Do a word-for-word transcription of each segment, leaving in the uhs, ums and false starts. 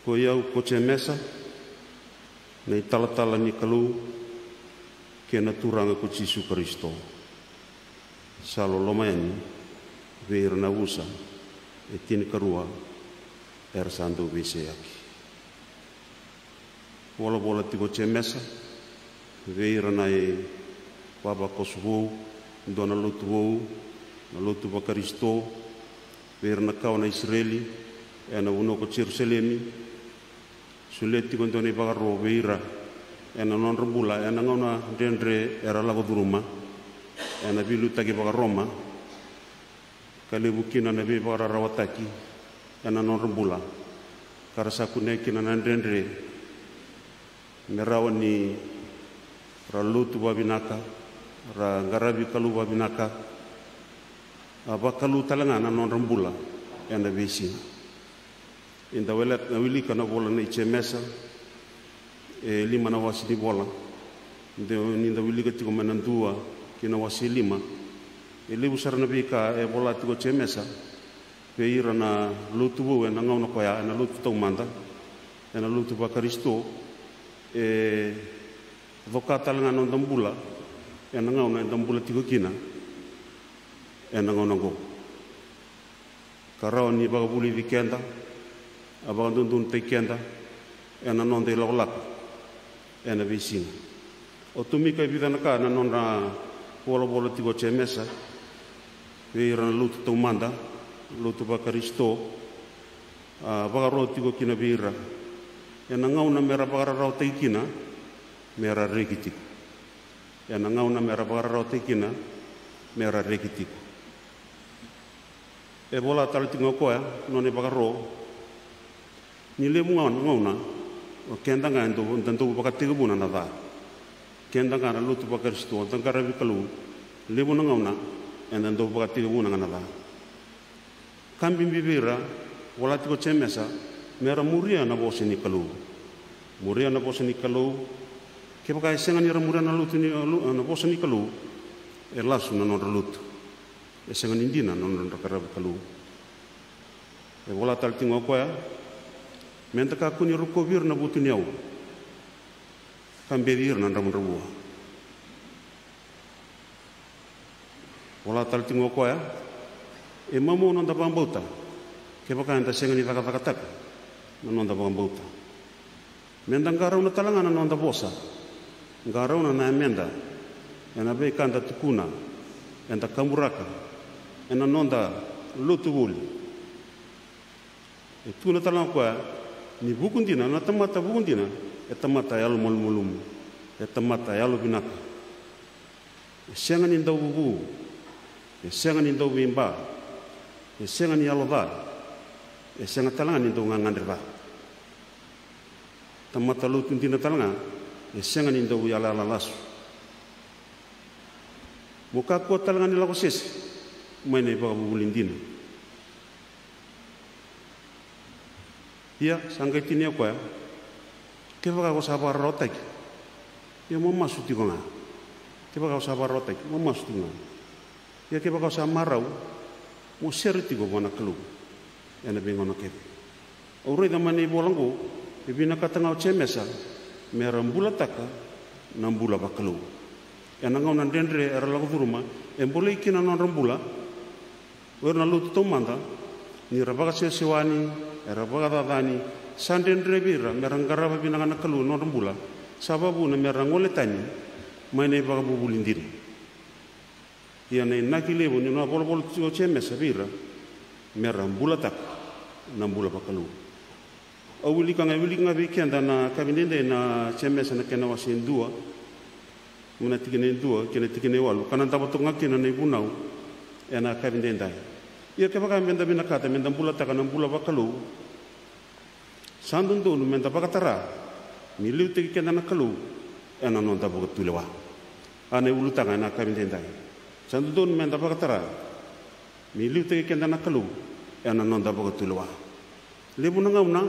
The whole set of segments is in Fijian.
Ko i au ko Jemesa, na italatala ni Kalou kei na Turaga ko Jisu Karisito. Sa loloma yani vei ira na yavusa e tinikarua era sa dau veiseyaki. Volavola tiko o Jemesa vei ira na ivavakoso vou, dua na lotu vou, na lotu vaKarisito, vei ira na kawa na Isireli ena vanua ko Jerusalemi. Solia tiko e dua na ivakaro vei ira ena nodra bula ena gauna dredre era lako curuma, ena veiliutaki vakaRoma, ka levu kina na veivakararawataki ena nodra bula, ka ra sa kunea kina na dredre me rawa ni ra lotu vavinaka, ra qaravi Kalou vavinaka, a vakalou tale ga na nodra bula ena veisiga. Eda wele-, wilika na vola nei Jemesa, e lima na wase ni vola. De, ni da wilika tiko mai na dua ki na wase lima, e levu sara na veika e vola tiko o Jemesa vei ira na lotu vou ena gauna koya, ena lotu taumada, ena lotu vaKarisito, e coka tale ga na noda bula ena gauna eda bula tiko kina ena gauna oqo, ka rawa ni vakavulici keda, a vakadodonutaki keda ena noda ilakolako ena veisiga. O tomika e vica na ka na nodra volavola tiko o Jemesa vei ira na lotu taumada, lotu vaKarisito, a vakaro tiko kina vei ira ena gauna mera vakararawataki kina, mera reki tiko. Ena gauna mera vakararawataki kina, mera reki tiko. E vola tale tiko ga o koya, nona ivakaro, ni levu ga na gauna o keda ga e dau, da dau vakatekivuna na ca. Keda ga na lotu vaKarisito, da qaravi Kalou, levu na gauna eda dau vakatekivuna ga na ca. Ka bibi vei ira, vola tiko o Jemesa, mera muria na vosa ni Kalou. Muria na vosa ni Kalou. Kevaka e sega ni ra muria na lotu ni, na vosa ni Kalou, e lasu na nodra lotu. E sega ni dina na nodra qaravi Kalou. E vola tale tiko ga o koya, meda kakua ni rokovi ira na vutuniyau, ka beci ira na dravudravua. Vola tale tiko ga o koya, e mamau noda vakabauta kevaka eda sega ni cakacakataka na noda vakabauta. Meda qarauna tale ga na noda vosa, qarauna na yameda ena veika eda tukuna, eda kaburaka ena noda lotu voli. E tukuna tale ga o koya ni vuku dina, na tamata vuku dina e tamata yalomalumalumu, e tamata yalovinaka. E sega ni dauvuvu, e sega ni dauveiba, e sega ni yaloca, e sega tale ga ni dau gagadre ca. Tamata lotu dina tale ga, e sega ni dau yalayala lasu. Mo kakua tale ga ni lako sese mai na ivakavuvuli dina. Ia, sa qai tinia o koya, kevaka ko sa vakararawataki, ia mo masu tiko ga. Kevaka ko sa vakararawataki, mo masu tiko ga. Ia kevaka ko sa marau, mo sere tiko vua na Kalou ena veigauna kece. Au raica mai na ivola oqo, e vinakata ga o Jemesa mera bulataka na bula vakalou. Ena gauna dredre era lako curuma, e bolei kina na nodra bula o ira na lotu taumada, ni ra vakasewasewani, era vakacacani, sa dredre vei ira mera qarava vinaka na Kalou na nodra bula, sa vakavuna mera gole tani mai na ivakavuvuli dina. Ia na inaki levu ni nona volavola tiko o Jemesa vei ira, mera bulataka na bula vakalou. Au wilika ga, wilika ga vei keda na kavidaidai na Jemesa na kena wase e dua, mai na tikina e dua kei na tikina e walu, ka na davo toka ga kina na ivunau ena kavidaidai. Ia kevaka meda vinakata meda bulataka na bula vakalou, sa dodonu meda vakatara me liutaki keda na Kalou ena noda vakatulewa. A na iulutaga ena kavidaidai. Sa dodonu meda vakatara me liutaki keda na Kalou ena noda vakatulewa. Levu na gauna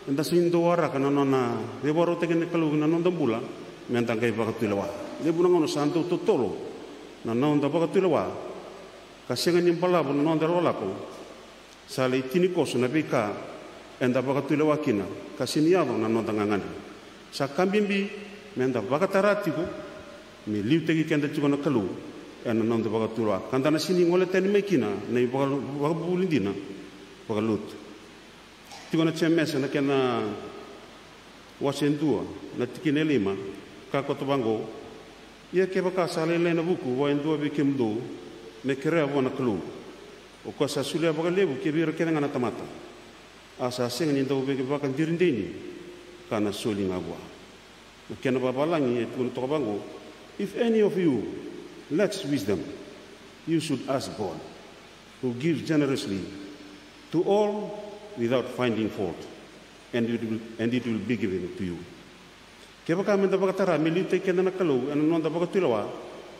eda sega ni dau waraka na nona veivakarautaki na Kalou ena noda bula meda qai vakatulewa. Levu na gauna sa dau totolo na noda vakatulewa, ka sega ni balavu na noda lakolako. Sa lai tinikoso na veika eda vakatulewa kina, ka sini yaco na noda gagadre. Sa ka bibi meda vakatara tiko me liutaki keda tiko na Kalou ena noda vakatulewa, ka da na sini gole tani mai kina na ivaka- vakavuvuli dina vakalotu. Tiko na Jemesa na kena wase dua, na tikina e lima, ka koto vaqo: Ia kevaka sa lailai na vuku vua e dua vei kemudou me kerea vua na Kalou, o koya sa solia vakalevu ki vei ira kece ga na tamata, a sa sega ni dau veivakadiridini, ka na soli ga vua. Na kena vavalagi e tukuna toka vaqo: If any of you lacks wisdom, you should ask God, who gives generously to all without finding fault, and it will, and it will be given to you. Kevaka meda vakatara me liutaki keda na Kalou ena noda vakatulewa,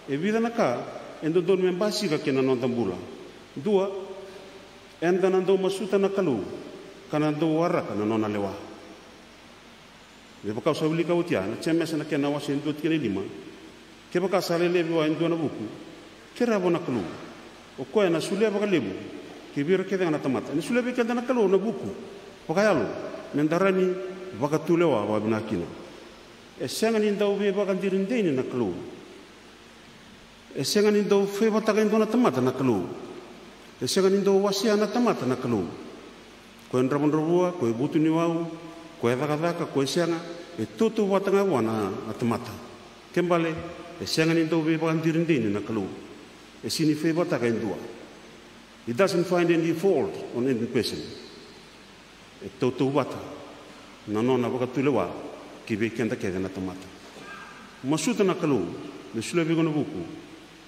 e vica na ka e dodonu me basika ki na noda bula. Dua, eda na dau masuta na Kalou ka na dau waraka na nona lewa. Me vaka au sa wilika oti ya, na Jemesa na kena wase dua tikina e lima: Kevaka sa lailai vua e dua na vuku, kerea vua na Kalou, o koya ena solia vakalevu ki vei ira kece ga na tamata. Ena solia vei keda na Kalou na vuku vakayalo meda rawa ni vakatulewa vakavinaka kina. E sega ni dau veivakadiridini na Kalou. E sega ni dau favour-taka e dua na tamata na Kalou. E sega ni dau wasea na tamata na Kalou. Ko e dravudravua, ko e vutuniwau, ko e cakacaka, ko e sega, e tautauvata ga vua na, na tamata. Ke bale, e sega ni dau veivakadiridini na Kalou. E sini favour-taka e dua. He doesn't find any fault on any person. E tautauvata na nona vakatulewa ki vei keda kece na tamata. Masuta na Kalou me solia vei iko na vuku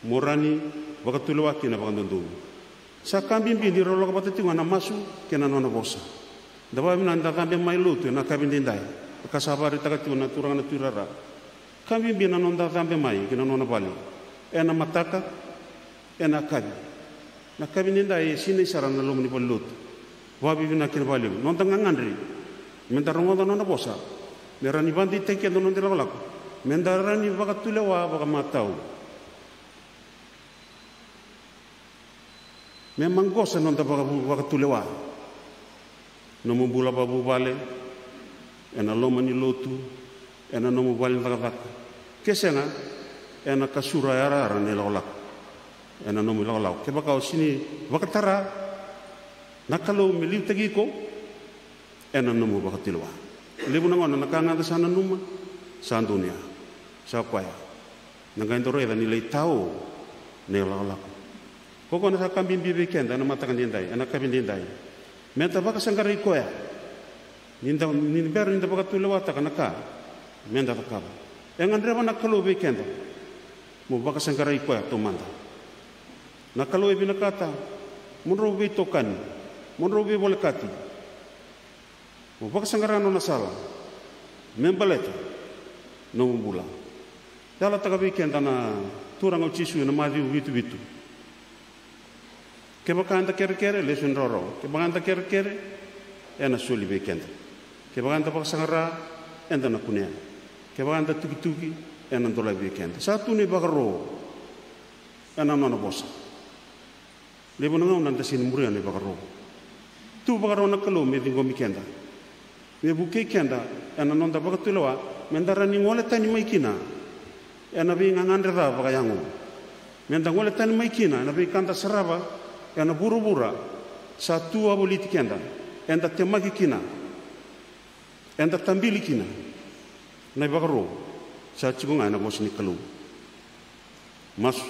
mo rawa ni vakatulewa kina vakadodonu. Sa ka bibi ni rau lako vata tiko ga na masu kei na nona vosa. Da vakavinaka da cabe mai lotu ena yakavi edaidai, ka sa vakaraitaka tiko na turaga na tuirara. Ka bibi na noda cabe mai ki na nona vale ena mataka, ena yakavi. Na yakavi edaidai e sinai sara na loma ni valenilotu. Vakavinavinaka kina vakalevu. Noda gagadre meda rogoca nona vosa, me rawa ni vakadeitaki keda na noda ilakolako, meda rawa ni vakatulewa vakamatau. Me maqosa noda vaka- vakatulewa. Nomu bula vakavuvale, ena loma ni lotu, ena nomu vale ni cakacaka. Ke sega, ena kasura yarayara na ilakolako ena nomu ilakolako. Kevaka o sini vakatara na Kalou me liutaki iko ena nomu vakatulewa. Levu na gauna na ka ga da sa nanuma sa donu ya. Sa koya. Na qai dau raica ni lai tao na ilakolako. Ko koya na sa ka bibi vei keda ena mataka edaidai, ena yakavi edaidai. Meda vakasaqarai koya. Ni da, ni bera ni da vakatulewataka na ka meda cakava, e gadreva na Kalou vei keda mo vakasaqarai koya taumada. Na Kalou e vinakata mo drau veitokani, mo drau veivolekati, mo vakasaqara na nona sala me baleta na nomu bula. Yalataka vei keda na Turaga o Jisu ena Maciu vitu vitu. Kevaka eda kerekere, lesu e drodro. Kevaka eda kerekere, ena soli vei keda. Kevaka eda vakasaqara, eda na kunea. Kevaka eda tukituki, ena dolavi vei keda. Sa tu na ivakaro ena nona vosa. Levu na gauna da sega ni muria na ivakaro. Tu vakarau na Kalou me ciqomi keda, me vukei keda ena noda vakatulewa, meda rawa ni gole tani mai kina ena veigagadre ca vakayago. Meda gole tani mai kina ena veika da sarava ena vuravura sa tu wavoliti keda, eda temaki kina, eda tabili kina. Na ivakaro sa tiko ga ena vosa ni Kalou. Masu.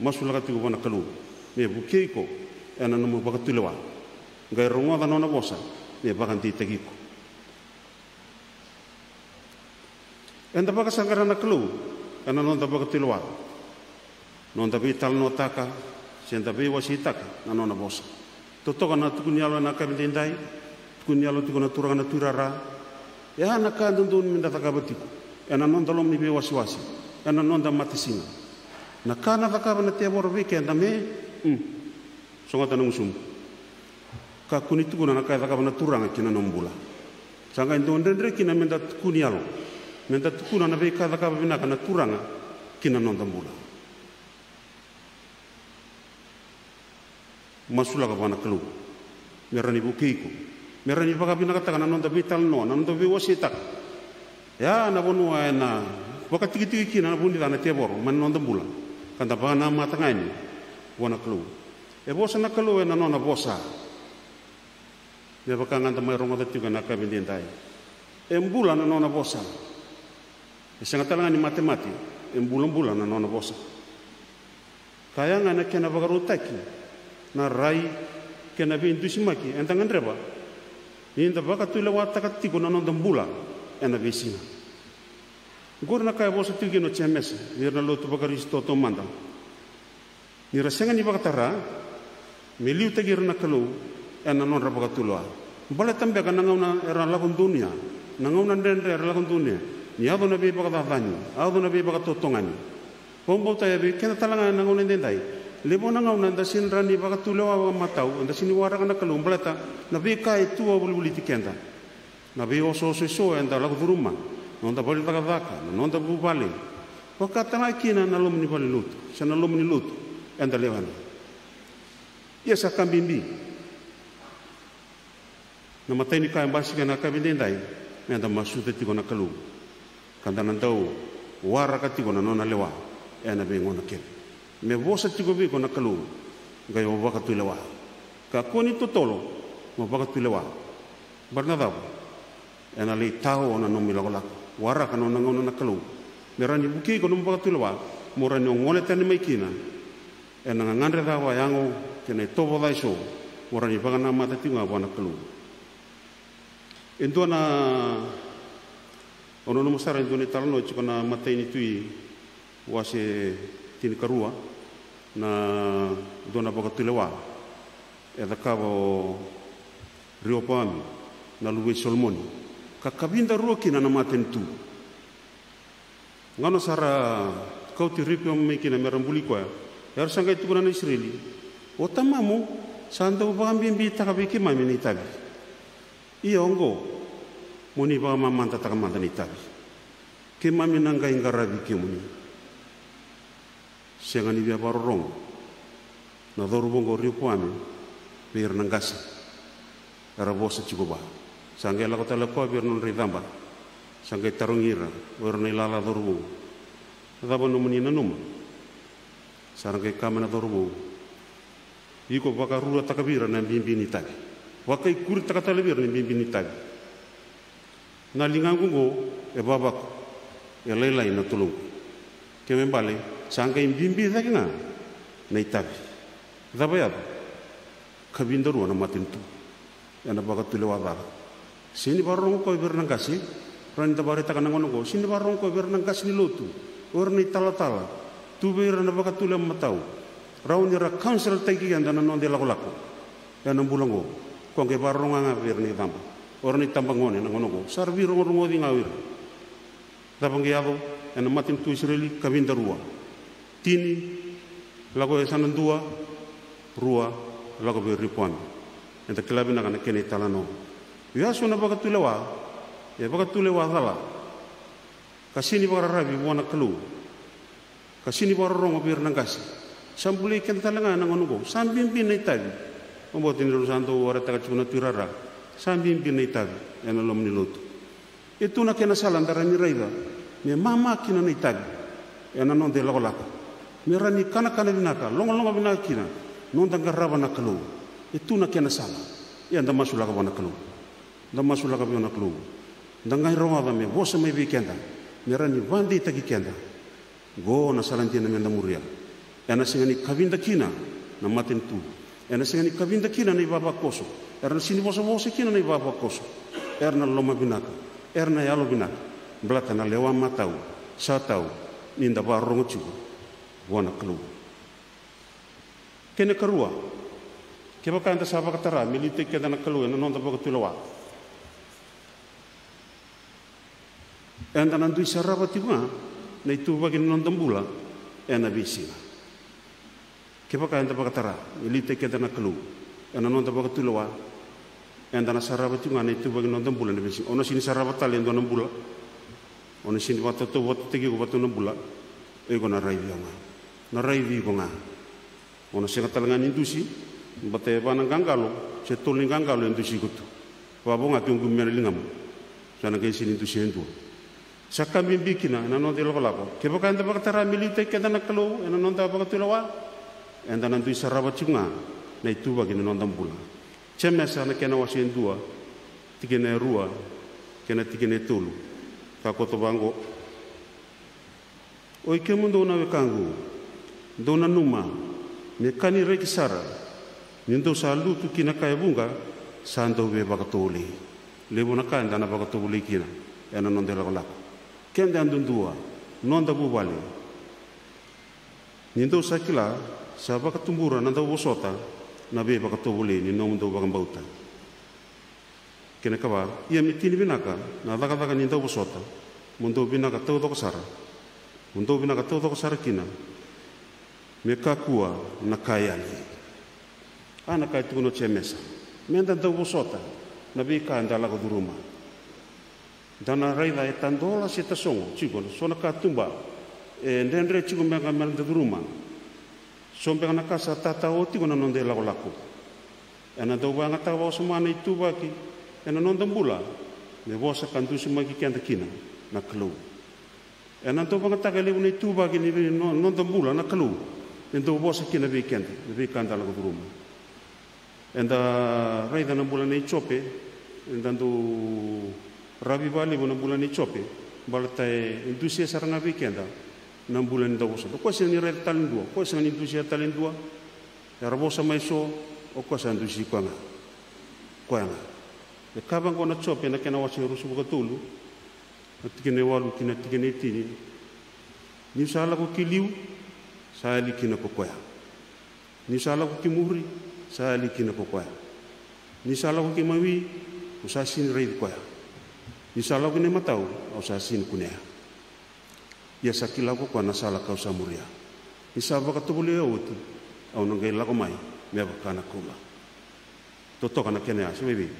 Masulaka tiko vua na Kalou me vukei iko ena nomu vakatulewa. Qai rogoca nona vosa me vakadeitaki iko. Eda vakasaqara na Kalou ena noda vakatulewa, noda veitalanoataka se da veiwaseitaka na nona vosa. Totoka na tukuni yalo ena yakavi edaidai, tukuni yalo tiko na turaga na tuirara. E a na ka dodonu meda cakava tiko ena noda loma ni veiwasewase, ena noda matasiga. Na ka na cakava na tevoro vei keda me, mm, sogota na gusumu. Kakua ni tukuna na ka e cakava na Turaga ki na nomu bula. Sa qai dau dredre kina meda tukuni yalo, meda tukuna na veika e cakava vinaka na Turaga ki na noda bula. Masulaka vua na Kalou me rawa ni vukei iko Me rawa ni vakavinakataka na noda veitalanoa, na noda veiwaseitaka. Ya na vanua ena vakatikitiki kina na vu ni ca na tevoro mai na noda bula, ka da vakanamata ga yani vua na Kalou. E vosa na Kalou ena nona vosa. Me vaka ga da mai rogoca tiko ena yakavi edaidai, e bula na nona vosa. E sega tale ga ni matemate, e bulabula na nona vosa. Ka yaga ena kena vakarautaki na rai kei na veidusimaki eda gadreva ni da vakatulewataka tiko na noda bula ena veisiga. Oqori na ka e vosa tiko kina o Jemesa vei ira na lotu vaKarisito taumada. Ni ra sega ni vakatara me liutaki ira na Kalou ena nodra vakatulewa. Baleta beka na gauna era lako donuya, na gauna dredre era lako donuya, ni yaco na veivakacacani, yaco na veivakatotogani. Vakabauta e vei keda tale ga ena gauna edaidai, levu na gauna eda sega ni rawa ni vakatulewa vakamatau, eda sega ni waraka na Kalou baleta na veika e tu wavolivoliti keda. Na veiosooso eso eda lako curuma, na noda vale ni cakacaka, na noda vuvale, vaka tale ga kina na loma ni valenilotu se na loma ni lotu eda lewena. Ia sa ka bibi, na imatai ni ka e basika ena yakavi edaidai, meda masuta tiko na Kalou, ka da na dau waraka tiko na nona lewa ena veigauna kece. Me vosa tiko vei iko na Kalou, qai o vakatulewa. Kakua ni totolo mo vakatulewa. Baleta na cava? Ena lai tao na nomu ilakolako. Waraka na nona gauna na Kalou me rawa ni vukei iko na nomu vakatulewa, mo rawa ni o gole tani mai kina ena gagadre ca vakayago kei na itovo ca eso, mo rawa ni vakanamata tiko ga vua na Kalou. E dua na, au nanuma sara e dua na italanoa e tiko na imatai ni Tui wase tinikarua, na dua na vakatulewa e cakava o Reopoami na luve i Solomoni, ka kavida rua kina na matanitu. Gauna sa ra kauti Reopoami mai kina me ra buli koya, era sa qai tukuna na Isireli, o tamamu sa dau vakabibitaka vei keimami na itavi. Ia oqo, mo ni vakamamadataka mada na itavi. Keimami na qai qaravi kemuni. Sega ni via vakarorogo na cauravou oqo o Reopoami vei ira na qase era vosa tiko vua. Sa qai lako tale o koya vei ira na nodra icaba, sa qai tarogi ira o ira na ilala cauravou, na cava nomuni nanuma? Sa ra qai kaya mai na cauravou, iko vakaruataka vei ira na bibi ni itavi, vakaikuritaka tale vei ira na bibi ni itavi. Na ligaqu oqo e vavaku, e lailai na toloqu. Kena ibalebale sa qai bibi cake ga na itavi. Cava e yaco? Kavida rua na matanitu ena vakatulewa cala. Sega ni vakarorogo o koya vei ira na qase, rawa ni da vakaraitaka na gauna oqo, sega ni vakarorogo o koya vei ira na qase ni lotu, o ira na italatala, tu vei ira na vakatulewa matau. Rawa ni ra counsel-taki keda na noda ilakolako ena bula oqo. Koya qai vakarorogo ga vei ira na icaba, o ira na itabagone na gauna oqo, sa ra veirogorogoci ga o ira. Cava qai yaco ena matanitu o Isireli? Kavida rua. Tini lako e yasana dua, rua lako vei Reopoami. Eda kila vinaka na kena italanoa. Ia so na vakatulewa e vakatulewa cala, ka sega ni vakararavi vua na Kalou, ka sega ni vakarorogo vei ira na qase. Sa bulai keda tale ga ena gauna oqo, sa bibi na itavi. Vakabauta ni rau sa dau vakaraitaka tiko na tuirara, sa bibi na itavi ena loma ni lotu. E tu na kena sala da rawa ni raica me mama kina na itavi ena noda ilakolako, me rawa ni kanakana vinaka, logaloga vinaka kina noda qarava na Kalou. E tu na kena sala. Ia da masulaka vua na Kalou. Da masulaka vua na Kalou. Da qai rogoca me vosa mai vei keda, me rawa ni vakadeitaki keda. Oqo na sala dina meda muria. Ena sega ni kavida kina na matanitu. Ena sega ni kavida kina na ivavakoso. Era na sega ni vosavosa kina na ivavakoso. Era na lomavinaka, era na yalovinaka, baleta na lewa matau sa tau ni da vakarorogo tiko vua na Kalou. Kena ikarua, kevaka eda sa vakatara me liutaki keda na Kalou ena noda vakatulewa, eda na dui sarava tiko ga na ituvaki ni noda bula ena veisiga. Kevaka eda vakatara me liutaki keda na Kalou ena noda vakatulewa, eda na sarava tiko ga na ituvaki ni noda bula ena veisiga. O na sega ni sarava tale e dua na bula. O na sega ni vakatautauvatataki iko vata na bula. O iko na raici iko ga. Na raici iko ga. O na sega tale ga ni dusi, baleta e va na qaqalo se tolu ni qaqalo e dusi iko tu. Vavo ga tu qumi mai na ligamu. Sa na qai sega ni dusia e dua. Sa ka bibi kina ena noda ilakolako. Kevaka eda vakatara me liutaki keda na Kalou ena noda vakatulewa, eda na dui sarava tiko ga na ituvaki ni noda bula. Jemesa na kena wase e dua, tikina e rua kei na tikina e tolu. Ka koto vaqo. Oi kemudou na wekaqu, dou nanuma me ka ni reki sara, ni dou sa lutu ki na ka e vuqa, sa dau veivakatovolei. Levu na ka eda na vakatovolei kina ena noda ilakolako. Keda yadudua, noda vuvale. Ni dou sa kila, sa vakatubura na dauvosota na veivakatovolei ni nomudou vakabauta. Kena ikava, ia me tini vinaka na cakacaka ni dauvosota, mo dou vinaka taucoko sara, mo dou vinaka taucoko sara kina, me kakua na ka e yali. A na ka e tukuna o Jemesa, meda dauvosota na veika eda lako curuma. Da na raica e tadola se tasogo tiko na so na katuba e dredre tiko me ga meda curuma. So beka na ka sa tatao tiko na noda ilakolako. Ena dau vakayagataka vakawasoma na ituvaki ena noda bula me vosa ka dusimaki keda kina na Kalou. Ena dau vakayagataka e levu na ituvaki ni vei no-, noda bula na Kalou me dau vosa kina vei keda na veika eda lako curuma. Eda raica na bula nei Jope, eda dau ravi vakalevu na bula nei Jope, baleta e dusia sara ga vei keda na bula ni dauvosota. O koya sega ni raica tale e dua, o koya sega ni dusia tale e dua. Era vosa mai so, o koya sa dusi koya ga. Koya ga. E kaya vaqo na Jope na kena wase e ruasagavulu ka tolu, na tikina e walu ki na tikina e tini. Niu sa lako ki liu, sa yali kina ko koya. Niu sa lako ki muri, sa yali kina ko koya. Niu sa lako ki mawi, au sa sega ni raici koya. Niu sa lako ki na imatau, au sa sega ni kunea. Ia sa kila ko koya na sala kau sa muria. Ni sa vakatovolei au oti, au na qai lako mai me vaka na koula. Totoka na kena ya, se vei vei.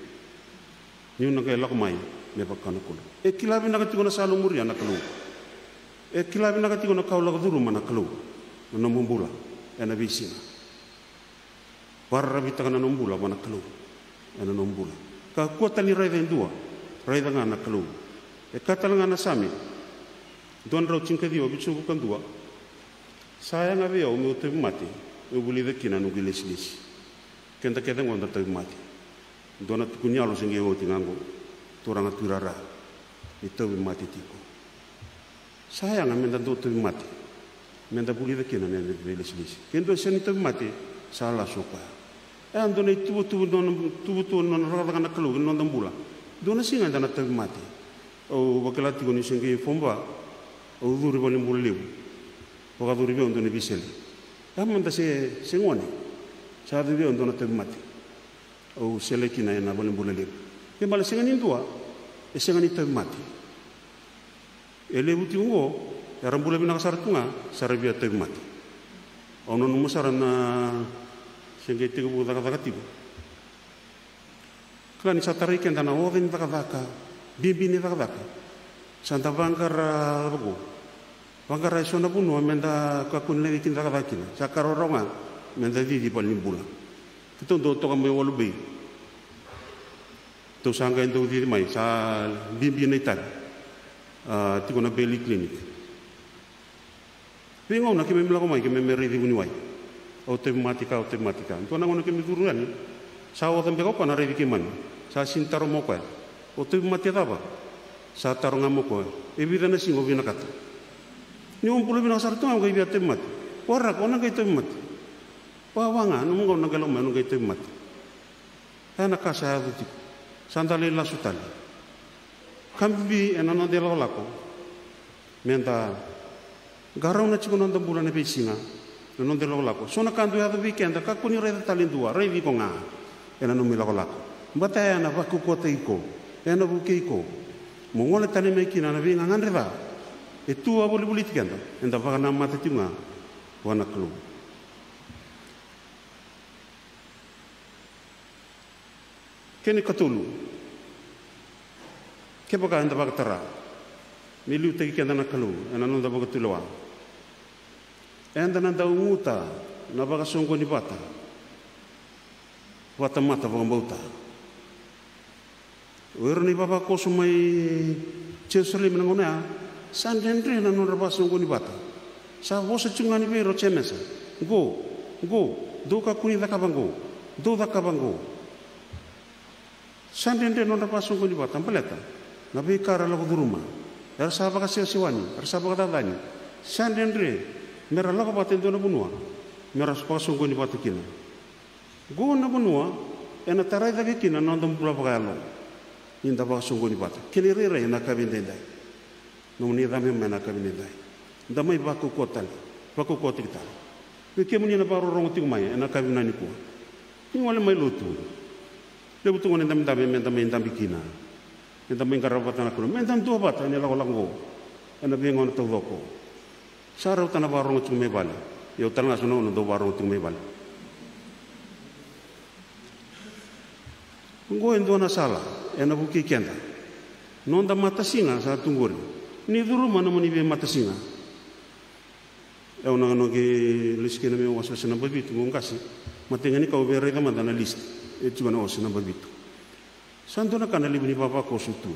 Niu na qai lako mai me vaka na Kalou. E kila vinaka tiko na sala o muria na Kalou. E kila vinaka tiko na ka o lako curuma na Kalou. Na nomu bula ena veisiga. Vakararavitaka na nomu bula vua na Kalou. Ena nomu bula. Kakua tale ni raica e dua. Raica ga na Kalou. E kaya tale ga na Same dua na drau tinikaciwa, vitusagavulu ka dua. Sa yaga vei au meu tauvimate, meu vulica kina na noqu ilesilesi. Keda kece qo da tauvimate. Dua na tukuni yalo se qai oti ga qo. Turaga tuirara. Ni tauvimate tiko. Sa yaga meda dau tauvimate. Meda vulica kina na noda ilesilesi. Ke dua e sega ni tauvimate, sa lasu o koya. E a dua na ituvatuva, dua na tuvatuva, nona cakacaka na Kalou ki na noda bula. Dua na siga eda na tauvimate. Au vakila tiko niu se qai foba, au curu i valenibula levu. Vakacuru vei au dua na veisele. E a mada se, se gone. Sa yaco vei au dua na tauvimate. Au sele kina ena valenibula levu. Ke bale sega ni dua e sega ni tauvimate. E levu tiko qo era bula vinaka sara tu ga, sa ra via tauvimate. Au nanuma sara na se qai tekivu cakacaka tiko. Kila ni sa tarai keda na oca ni cakacaka, bibi ni cakacaka. Sa da vaqara vaqo. Vaqara e so na vanua meda kakua ni lai cakacaka kina. Sa ka rawarawa ga meda cici valenibula. Keitou dau toka mai Walubai. Tou sa qai dau cici mai, sa bibi na itavi. A, tiko na Bailey Clinic. Veigauna keimami lako mai, keimami raici vuniwai. Au tauvimate ka, au tauvimate ka. Dua na gauna keimami curu yani, sa oca beka o koya na raici keimami. Sa sega ni taro mai o koya, o tauvimate cava? Sa taro ga mai o koya, e vica na siga o vinakata? Niu bula vinaka sara tu ga, au qai via tauvimate. Waraka, o na qai tauvimate. Wawa ga, nomu gauna na qai lako mai, o na qai tauvimate. E na ka sa yaco tiko. Sa da lai lasu tale. Ka bibi ena noda ilakolako, meda qarauna tiko na noda bula na veisiga. Na noda ilakolako, so na ka dau yaco vei keda, kakua ni raica tale e dua, raici iko ga ena nomu ilakolako. Baleta ya ena vakaukauwataki iko, ena vukei iko mo gole tale mai kina na veigagadre ca e tu vakavolivoliti keda. Eda vakanamata tiko ga vua na Kalou. Kena ikatolu, kevaka eda vakatara me liutaki keda na Kalou ena noda vakatulewa, eda na dau guta na vakasoqoni vata vata mata vakabauta. O ira na ivavakoso mai Jerusalemi na gauna ya, sa dredre na nodra vakasoqoni vata. Sa vosa tiko ga ni vei ira o Jemesa, qo, qo, dou kakua ni cakava qo, dou cakava qo. Sa dredre na nodra vakasoqoni vata baleta na veika era lako curuma. Era sa vakasewasewani, era sa vakacacani. Sa dredre mera lako vata e dua na vanua mera vakasoqoni vata kina. Qo na vanua ena tarai cake kina na noda bula vakayalo. Ni da vakasoqoni vata kei na irairai ena yakavi edaidai. Nomuni cabe mai ena yakavi edaidai, da mai vakaukauwa tale, vakaukauwataki tale. Vei kemuni na vakarorogo tiko mai ena yakavi nikua, ni gole mai lotu. Levu tu gona idabedabe meda mai dabe kina. Meda mai qarava vata na Kalou, meda dua vata ena ilakolako oqo ena veigauna taucoko. Sa rauta na vakarorogo tiko mai vale. Ia au tale ga sa na dau vakarorogo tiko mai vale. Oqo e dua na sala ena vukei keda. Noda matasiga sa tu qori. Ni curuma nomuni veimatasiga. Au na noqi lisi kina meu wasewase naba vitu, meu qase. Matai ga ni ka au via raica mada na lisi e tiko na wase naba vitu. Sa dua na ka na levu ni vavakoso tu.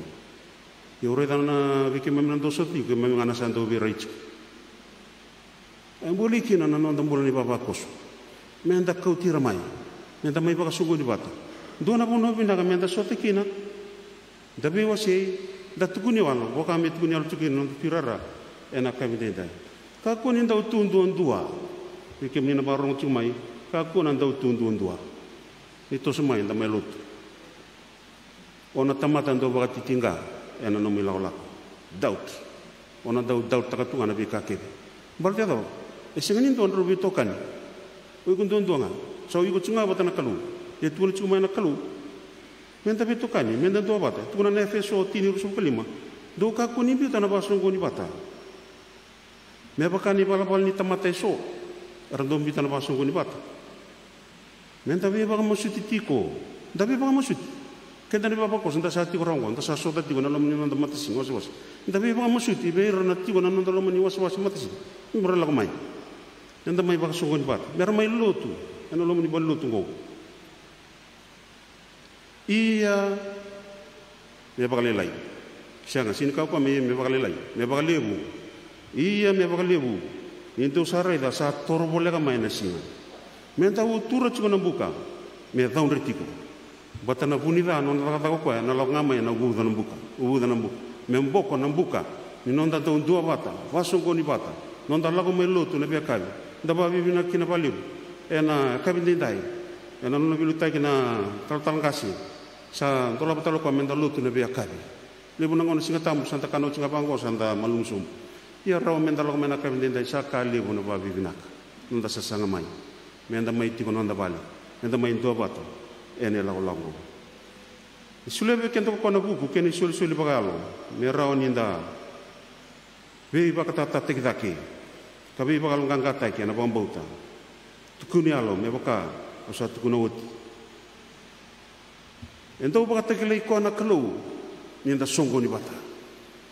Ia au raica na vei keimami na dau sota tiko, keimami ga na sa dau veirai tiko. E buli kina na noda bula ni vavakoso. Meda kauti ira mai, meda mai vakasoqoni vata. Dua na vanua vinaka meda sota kina. Da veiwasei, da tukuni yalo, vaka me tukuni yalo tiko kina na noda tuirara ena yakavi edaidai. Kakua ni dau tu duadua. Vei kemuni na vakarorogo tiko mai, kakua na dau tu duadua. Ni toso mai, da mai lotu. O na tamata dau vakatitiqa ena nomu ilakolako. Doubt. O na dau doubttaka tu ga na veika kece. Baleta e cava? E sega ni dua na drau veitokani. O iko duadua ga. Sa o iko tiko ga vata na Kalou. Ia tukuna tiko mai na Kalou, meda veitokani, meda dua vata. Tukuna na Efeso tini, ruasagavulu ka lima. Dou kakua ni biuta na vakasoqoni vata. Me vaka ni valavala ni tamata eso era dau biuta na vakasoqoni vata. Meda veivakamasuti tiko. Da veivakamasuti. Keda na ivavakoso da sa tiko rawa oqo, da sa sota tiko na loma ni noda matasiga wasewase. Da veivakamasuti vei ira na tiko na noda loma ni wasewase matasiga. Mera lako mai, eda mai vakasoqoni vata, mera mai lotu ena loma ni valenilotu oqo. Ia me vakalailai. Sega, sega ni kaya o koya me, me vakalailai, me vakalevu. Ia me vakalevu. Ni dou sa raica sa toro voleka mai na siga. Meda utura tiko na buka me caudre tiko. Baleta na vu ni ca, nona cakacaka o koya, na lako ga mai na uvuca na buka, uvuca na buka. Me boko na buka ni noda dau dua vata, vakasoqoni vata, noda lako mai lotu na veiyakavi. Da vakavinavinaka kina vakalevu ena yakavi edaidai ena nona veiliutaki na talatala qase. Sa dolava tale o koya meda lotu na veiyakavi. Levu na gauna Siga Tabu sa da kana oti ga vaqo, sa da malumu sobu. Ia rawa meda lako mai na yakavi edaidai, sa ka levu na vakavinavinaka. Noda sasaga mai, meda mai tiko noda vale, meda mai dua vata ena ilakolako. E solia vei keda ko koya na vuku kei na isolisoli vakayalo me rawa ni da veivakatatakici cake ka veivakayaloqaqataki ena vakabauta. Tukuni yalo me vaka au sa tukuna oti. E dau vakatakilai koya na Kalou ni da soqoni vata.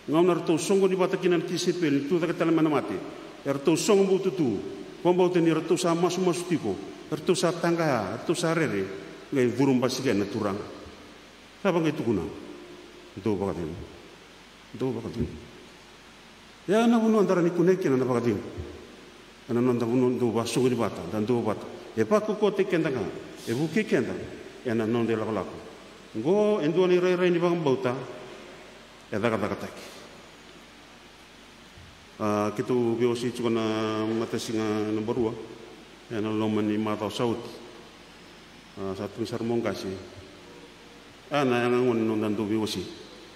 Gauna eratou soqoni vata kina na tisaipeli ni tu cake tale mai na mate, eratou soqo butu tu. Vakabauta ni ratou sa masumasu tiko, eratou sa taqaya, eratou sa rere. Qai curu basika na Turaga. Cava qai tukuna? Dou vakacegu. Dou vakacegu. Ia na vanua da rawa ni kunei kina na vakacegu. Ena noda vanua dau vakasoqoni vata, da dua vata. E vakaukauwataki keda ga, e vukei keda ena noda ilakolako. Oqo e dua na irairai ni vakabauta e cakacakataki. A, keitou veiwasei tiko na matasiga naba rua ena loma ni macawa sa oti. A, sa tu mai sara meu qase. A, na yaga gona ni noda dau veiwasei.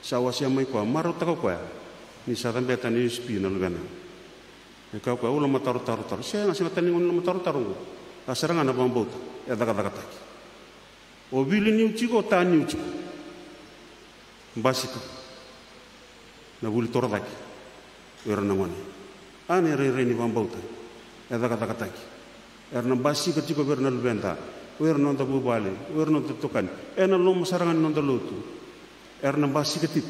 Sa wasea mai koya, marautaka o koya ni sa cabeta na U S P na luvena. E kaya o koya, au lomatarotarotaro. Sega, sega tale ni gauna ni lomatarotarotaro oqo. A, sara ga na vakabauta e cakacakataki. O vili niu tiko, o ta niu tiko. Basika na vuli torocake o ira na gone. A, na irairai ni vakabauta e cakacakataki. Era na basika tiko vei ira na luveda, o ira na noda vuvale, o ira na noda tokani, ena loma sara ga ni noda lotu. Era na basika tiko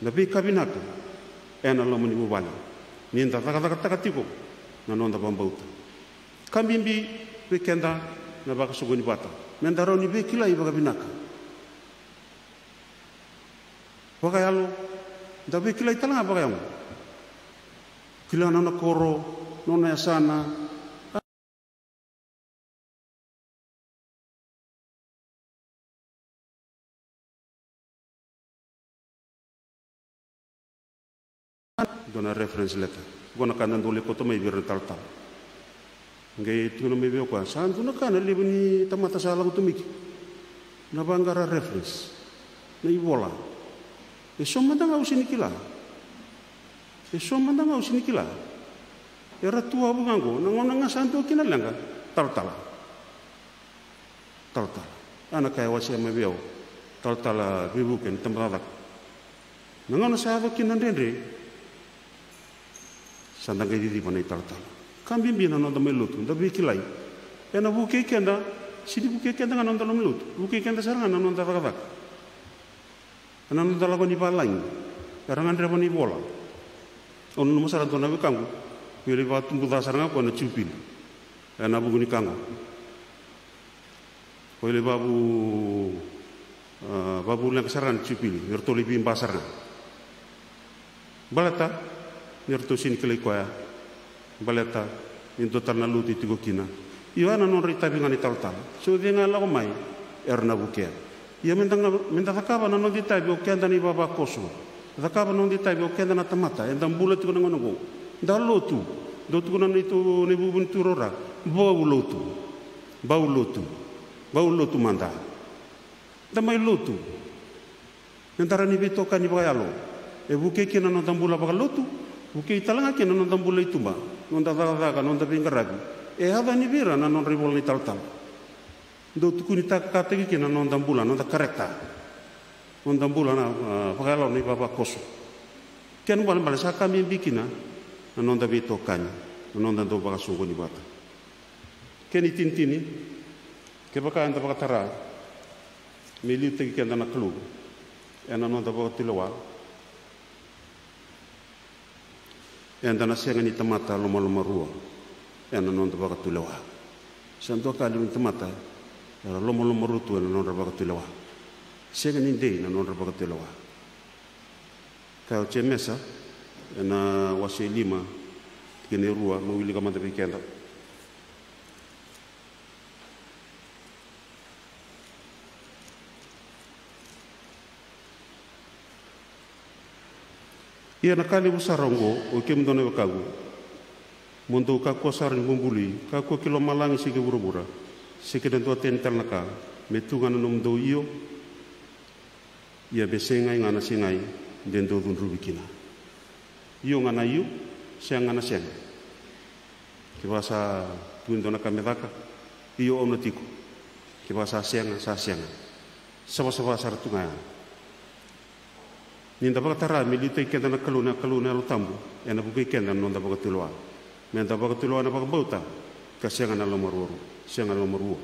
na veika vinaka ena loma ni vuvale ni da cakacakataka tiko na noda vakabauta. Ka bibi vei keda na vakasoqoni vata, meda rawa ni veikilai vakavinaka. Vakayalo, da veikilai tale ga vakayago. Kila na nona koro, nona yasana. Dua na reference letter. Qo na ka da dau lai kauta mai vei ira na talatala. Qai tukuna mai vei au o koya, sa dua na ka na levu ni tamata sa lako tu mai ki. Na vaqara reference. Na ivola. E so mada ga au sega ni kila. E so mada ga au sega ni kila. Era tu wavoki ga qo, na gauna ga sa dua kina leqa, talatala. Talatala. A na ka e wasea mai vei au. Talatala Veivuke ni tabacakacaka. Na gauna sa yaco kina na dredre, sa da qai ciciva na italatala. Ka bibi na noda mai lotu, da veikilai. Ena vukei keda, sega ni vukei keda ga na noda loma ni lotu. Vukei keda sara ga na noda cakacaka. Ena noda lako ni valagi, era gadreva na ivola. Au nanuma sara dua na wekaqu, vei lai vakatubuca sara ga o koya na Jupili. Ena vuku ni ka qo. Ko i lai vavu, a, vavu leqa sara ga na Jupili, ni ratou lai veiba sara ga. Baleta ni ratou sega ni kilai koya. Baleta ni dua tale na lotu e tiko kina. Io, ya na nodra itavi ga na italatala. So cei ga e lako mai, era na vukea. Ia meda ga, meda cakava na noda itavi o keda na ivavakoso. Cakava na noda itavi o keda na tamata, eda bula tiko na gauna oqo. Da lotu, dau tukuna na neitou, na ivuvu ni Turaga, bau lotu. Bau lotu. Bau lotu mada. Da mai lotu. Meda rawa ni veitokani vakayalo. E vukei kina na noda bula vakalotu, vukei tale ga kina na noda bula i tuba, noda cakacaka, noda veiqaravi. E yaco yani vei ira na nodra ivola na italatala. Dau tukunitaka, kataki kina na noda bula, noda character. Noda bula na, a, vakayalo na ivavakoso. Kena ibalebale sa ka bibi kina na noda veitokani, na noda dau vakasoqoni vata. Kena itinitini, kevaka eda vakatara me liutaki keda na Kalou ena noda vakatulewa, eda na sega ni tamata lomalomarua ena noda vakatulewa. Sa dua ka levu ni tamata era lomalomarua tu ena nodra vakatulewa. Sega ni dei na nodra vakatulewa. Kaya o Jemesa ena wase e lima, tikina e rua, mo wilika mada vei keda. Ia na ka levu sara oqo, oi kemudou na wekaqu, mo dou kakua sara ni bubului, kakua ki lomalagi se ki vuravura, se ki na dua tani tale na ka, me tu ga na nomudou io, ia me segai ga na segai de dou cudruvi kina. Io ga na io, sega ga na sega. Kevaka sa tu e dua na ka me caka, io, au na tiko. Kevaka sa sega, sa sega. Savasava sara tu ga ya. Ni da vakatara me liutaki keda na Kalou, na Kalou na Yalo Tabu, ena vukei keda na noda vakatulewa. Meda vakatulewa ena vakabauta, ka sega na lomaruarua, sega na lomaruarua.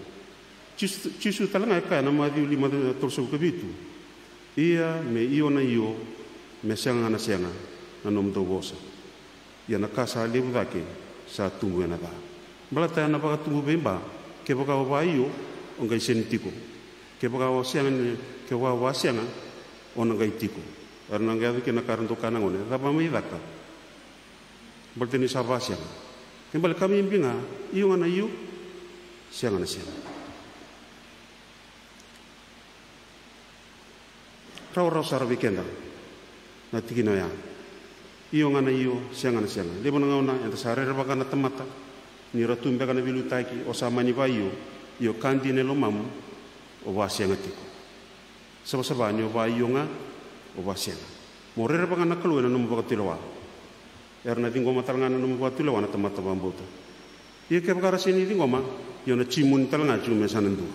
Jisu, Jisu tale ga e kaya na Maciu lima, tolusagavulu ka vitu. Ia me io na io, me sega ga na sega na nomudou vosa. Ia na ka sa levu cake sa tubu ena ca. Baleta ena vakatubu veiba, kevaka o va io, o qai sega ni tiko. Kevaka o sega ni, kevaka o va sega, o na qai tiko. Era na qai yaco kina na ka era dau kaya na gone, cava mai caka? Baleta ni sa va sega. Kena ibalebale ka bibi ga, io ga na io, sega na sega. Rawarawa sara vei keda na tikina oya. Io ga na io, sega na sega. Levu na gauna eda sa rerevaka na tamata ni ra tu beka na veiliutaki, o sa mani va io, io ka dina e lomamu, o va sega tiko. Savasava ni o va io ga, o va sega. Mo rerevaka na Kalou ena nomu vakatulewa. Era na ciqoma tale ga na nomu vakatulewa na tamata vakabauta. Ia kevaka ra sega ni ciqoma, io na jimuni tale ga jiko me sa na dua.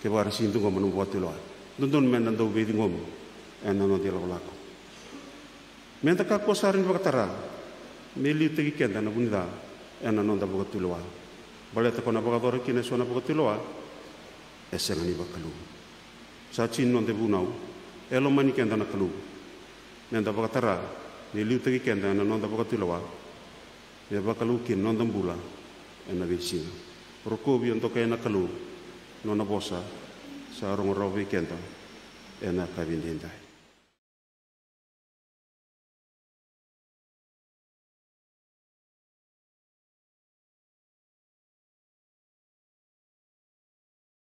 Kevaka ra sega ni ciqoma na nomu vakatulewa. Dodonu meda dau veiciqomi ena noda ilakolako. Meda kakua sara ni vakatara me liutaki keda na vu ni ca ena noda vakatulewa. Baleta ko na vakayacora kina eso na vakatulewa, e sega ni vakalou. Sa jini noda vunau, e lomani keda na Kalou. Meda vakatara me liutaki keda ena noda vakatulewa, me vakalou kina noda bula ena veisiga. Rokovi, dokai na Kalou, nona vosa sa rogo rawa vei keda ena yakavi edaidai.